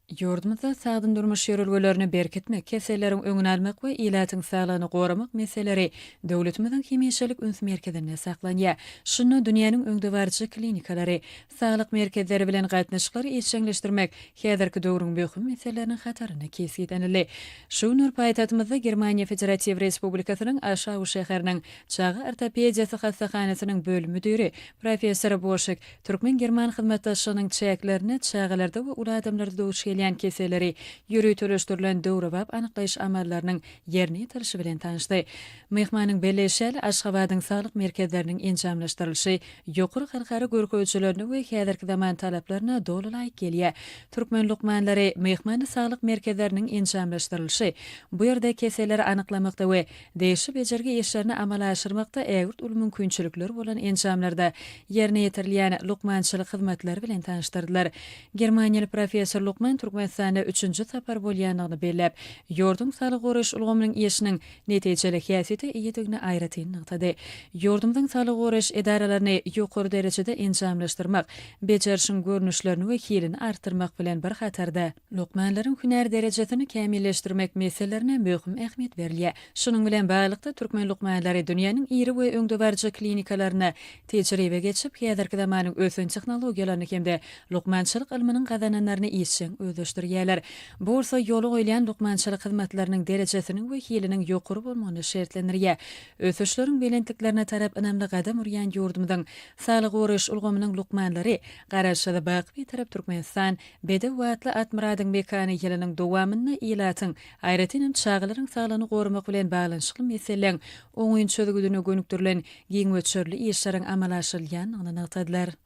Ýurdumyzda sagdyn durmuş ýörelgelerini berkitmek, keselleriň öňüni almak we ilatyň saglygyny goramak meseleleri döwletimiziň hemişelik üns merkezinde saklanýar. Şunda dünýäniň öňdebaryjy klinikalary, saglyk merkezleri bilen gatnaşyklary işjeňleşdirmek häzirki döwrüň möhüm meseleleriniň hatarynda kesgitlenildi. Şu günler paýtagtymyzda Germaniýa Federatiw Respublikasynyň Aşau şäheriniň Çaga ortopediýasy hassahanasynyň bölüm müdiri, professor Boşek Türkmen-german hyzmatdaşlygynyň çäklerinde çagalarda we uly adamlarda duş gelýän keselleri ýöriteleşdirilen döwrebap anyklaýyş amallarynyň ýerine ýetirilişi bilen tanyşdy. Myhmanyň belleýşi ýaly, Aşgabadyň saglyk merkezleriniň enjamlaşdyrylyşy ýokary halkara görkezijilerine we häzirki zaman talaplaryna doly laýyk gelýär. Türkmen lukmanlary myhmany saglyk merkezleriniň enjamlaşdyrylyşy, bu ýerde keselleri anyklamakda we Degişli bejergi işlerini amala aşyrmakda ägirt uly mümkinçilikler bolan enjamlarda ýerine ýetirilýän lukmançylyk hyzmatlary bilen tanyşdyrdylar. Germaniýaly professor lukman Türkmenistanda üçünji sapar bolýandygyny belläp, ýurduň saglygy goraýyş ulgamynyň işiniň netijeli häsiýete eýedigini aýratyn nygtady. Ýurdumyzyň saglygy goraýyş edaralaryny ýokary derejede enjamlaşdyrmak, bejerişiň görnüşlerini we hilini artdyrmak bilen bir hatarda, Lukmanlaryň hünär derejesini kämilleşdirmek meselelerine möhüm ähmiýet berilýär. Şunuň bilen baglylykda, türkmen lukmanlary dünýäniň iri we öňdebaryjy klinikalarynda tejribe geçip, häzirki zamanyň ösen tehnologiýalaryny hem-de lukmançylyk ylmynyň gazananlaryny işjeň özleşdirýärler. Bu bolsa ýola goýulýan lukmançylyk hyzmatlarynyň derejesiniň we hiliniň ýokary bolmagyny şertlendirýär. Ösüşleriň belentliklerine tarap ynamly gadam urýan ýurdumyzyň saglygy goraýyş ulgamynyň lukmanlary Garaşsyz, baky Bitarap Türkmenistan Bedew atly Atmyradyň mekany ýylynyň dowamynda ilatyň, aýratynam çagalaryň saglygyny goramak bilen baglanyşykly meseleleň oňyn çözgüdine gönükdirilen giň möçberli işleriň amala aşyrylýandygyny nygtadylar.